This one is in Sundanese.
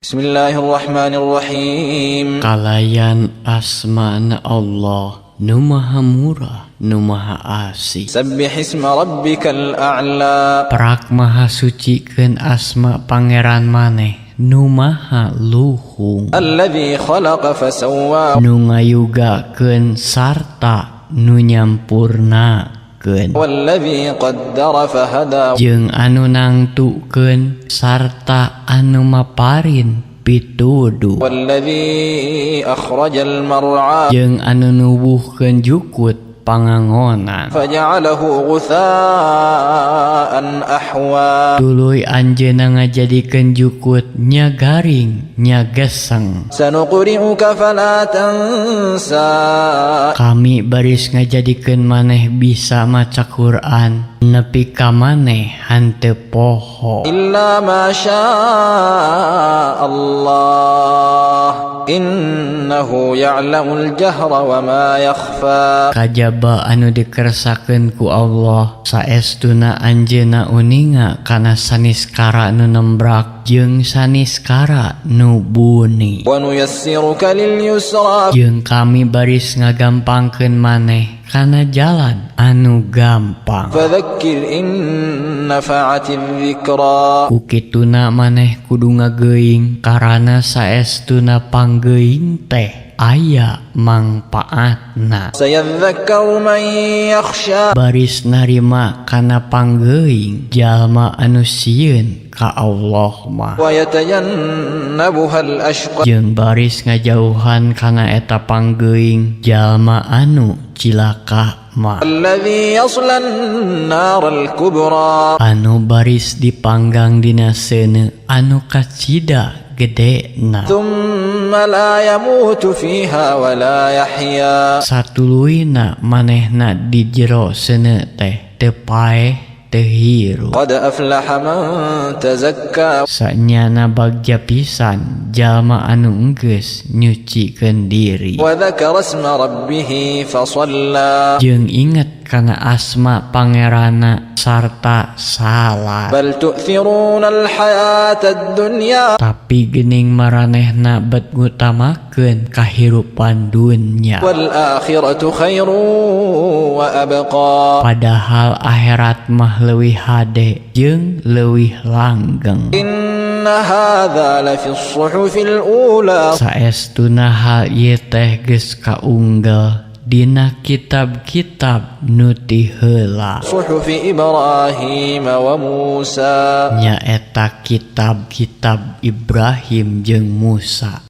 Bismillahirrahmanirrahim. Kalayan asmana Allah nu maha murah, nu maha asih. سبح اسم ربك الأعلى. Prak maha sucikeun asma Pangeran maneh nu maha luhung. الذي خلق فسوى. Nu ngayugakeun sarta nu nyampurnakeun. والذي قدر فهدى. Jeung anu nangtukeun sarta anu maparin pituduh. والذي أخرج المرعى. Jeung anu nubuhkeun jukut pangangonan. فجعله غثاء أحوى. Tuluy anjeunna ngajadikeun jukut nya garing nya geseng. سنقرئك فلا تنسى. Kami baris ngajadikeun maneh bisa maca Quran nepi ka maneh henteu poho. إلا ما شاء الله إنه يعلم الجهر وما يخفى. Kajaba anu dikersakeun ku Allah, saestuna anjeunna uninga kana saniskara nu nembrak jeung saniskara nu buni. ونيسرك لليسرى. Jeung kami baris ngagampangkeun maneh kana jalan anu gampang. فذكر إن نفعت الذكرى. Ku kituna maneh kudu ngageuing karana saestuna panggeuing teh aya mangpaatna. سيذكر من يخشى. Baris narima kana panggeuing jalma anu sieun ka Allah mah. ويتجنبها الأشقى. Jeung baris ngajauhan kana eta panggeuing jalma anu cilaka mah. الذي يصلى النار الكبرى. Anu baris dipanggang dina seuneu anu kacida gedena. ثم لا يموت فيها ولا يحيا. Satuluyna manehna di jero seuneu teh teu paeh, teu hirup. قد أفلح من تزكى. Sanyana bagja pisan jalma anu enggeus nyucikeun diri. وذكر اسم ربه فصلى. Jeung inget kana asma Pangeranna sarta salat. بل تؤثرون الحياة الدنيا. Tapi gening maranehna bet ngutamakeun kahirupan dunya. والآخرة خير وأبقى. Padahal akhirat mah leuwih hade jeung leuwih langgeng. إن هذا لفي الصحف الأولى. Saestuna hal ieu teh geus kaunggel dina kitab-kitab nu ti heula. صحف إبراهيم وموسى. Nyaeta kitab-kitab Ibrahim jeung Musa.